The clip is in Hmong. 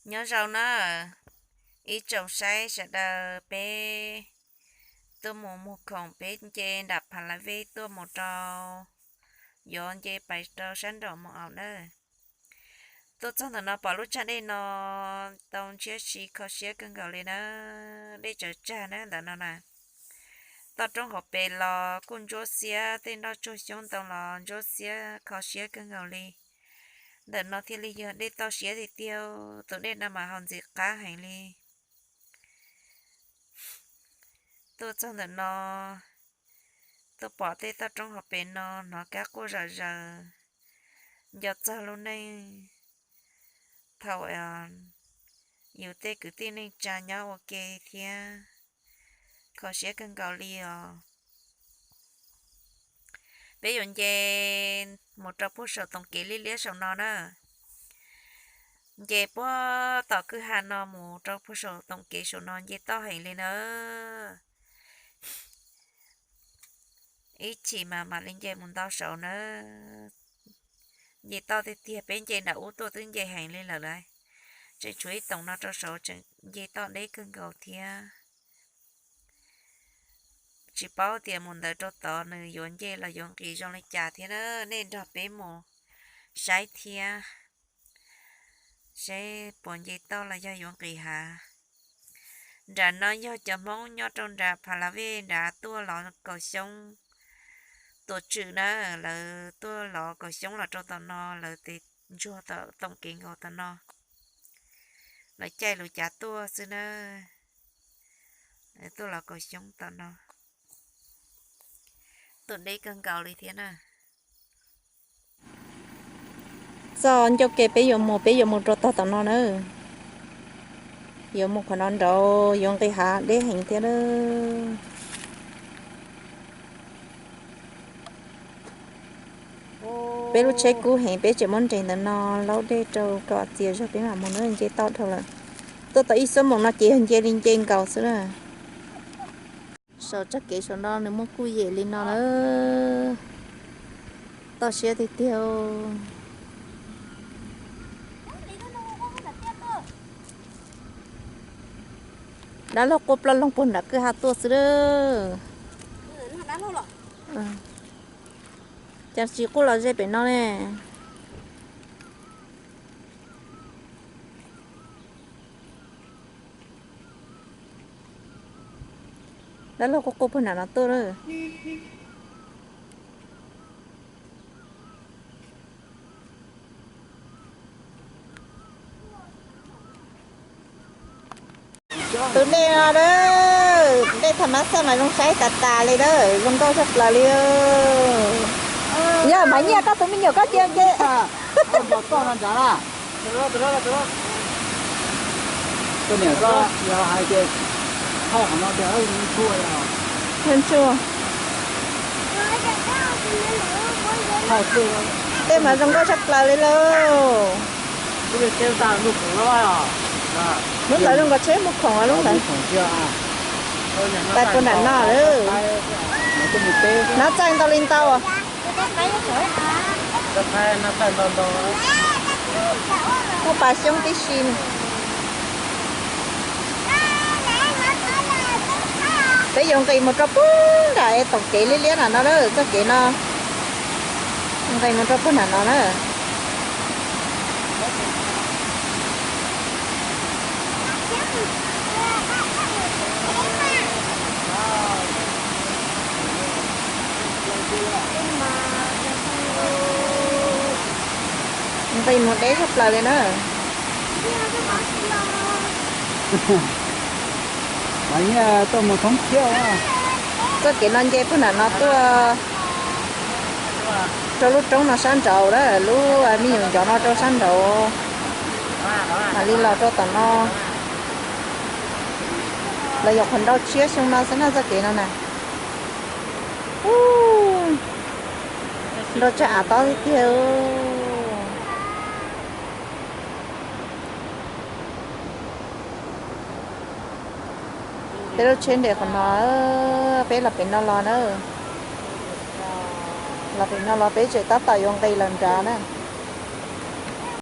Nyob zoo na ib tsoom saib sawv daws, peb tuaj mus muag khoom, peb nce nram Pha La Vej tuaj mus rau, yuav nce pais rau sab nraum Mus Aus na. Tuaj txog ntawm no pom lub tsag dej no tau ntshiab si kho siab kawg nkaus li na. Dej tsaws tsag na ntawm no na. Toj roob hauv pes los kuj ntsuab xiab, tej nroj tsuag xyoob ntoo los ntsuab xiab kho siab kawg nkaus li. Ntawm no thiaj li yog dej toj siab tiag tiag, tus dej no mas haus ntxiv qab heev li. Tuaj txog ntawm no, tuaj pom tej toj roob hauv pes no hnov kab quaj zom zaws, nco txog lub neej thaum yus tej kwv tij neej tsa nyob ua ke thiab, kho siab kawg nkaus li os. Peb yuav nce mus rau puag saum toom kev liab liab saum no na. Nce puag tom kwj ha no mus rau puag saum toom kev saum no nce toj heev li na. Ib chim mas mam li nce mus ntau saud na. Nce toj tiag tiag, peb nce nram ub tuaj twb nce heev li lawm lauj. Tseem tshuav ib toom no rau saud tseem nce toj deb kawg nkaus thiab. Tsis paub tias mus ntawd rau tod nws yuav nce los yuav nqis zoo li cas thiab na. Nej nrog peb mus saib thiab, seb puas nce toj los yog yuav nqis hav. Nram no yog cov Hmoob nyob rau nram Pha La Vej nrad tuaj lov kaus xyoob tuam tswm na, lawv tuaj lov kaus xyoob los rau tom no, lawv tes ntsuag tom toom kev nkaus tom no, lawv caij lub cav tuaj xwb na. Lawv tuaj lov kaus xyoob tom no, tuaj deb kawg nkaus li thiab na. Txoj ncauj ke peb yuav mus, peb yuav mus rau tog tom no na. Yuav mus qhov no nraud yuav nqis hav deb heev thiab na. Peb lub tsheb kub heev, peb tseem muab nres ntawm no laub dej rau kom txias zog peb mam mus na, nce toj dhau lawm. Tuaj tau ib xuab moos no ces yog nce li nce nkaus xwb na. Saum txoj kev saum no nws muaj kuj yem li no na. Toj siab tiag tiag. Dab laug quaj ploj loog puag nram kwj ha tuaj xwb lawm. Cas tsis quaj los ze pem no ne? Dab laug quaj quaj puag nram no tuaj lawm. Tus dej no a, dej tha mas xaj mas zoo saib tas tas li a, zoo nkauj tshaj plaws li. Yog Maiv Nyiaj koj tus me nyuam koj cia nce. Tej mas zoo nkauj tshaj plaws li lauj. Lub ntawd zoo nkaus tsheb muag khoom lub ntawd. Pais puag nram no lawm. Nov txaij ntau li ntau. Muaj pas xyoob tib si. Peb yuav nqis mus rau puag nram es tom kev liab liab nram no na, txoj kev no. Nqis mus rau puag nram no na. Nqis mus deb tshaj plaws li na. Mas nyiaj tuaj mus thoob thiab. Txoj kev no nce puag nram no tuaj rau lub roob no sab nraud, lub me nyuam ncov no rau sab nraud, mam li los rau tom no. Los yog qhov nrau tshiab xyoo no xwb na txoj kev no na. Nrau tsag av tob tiag tiag. Peb lub tsheb nres qhov no, peb los pem no los na. Los pem no los peb tseem tab tom yuav nqis los nrad na.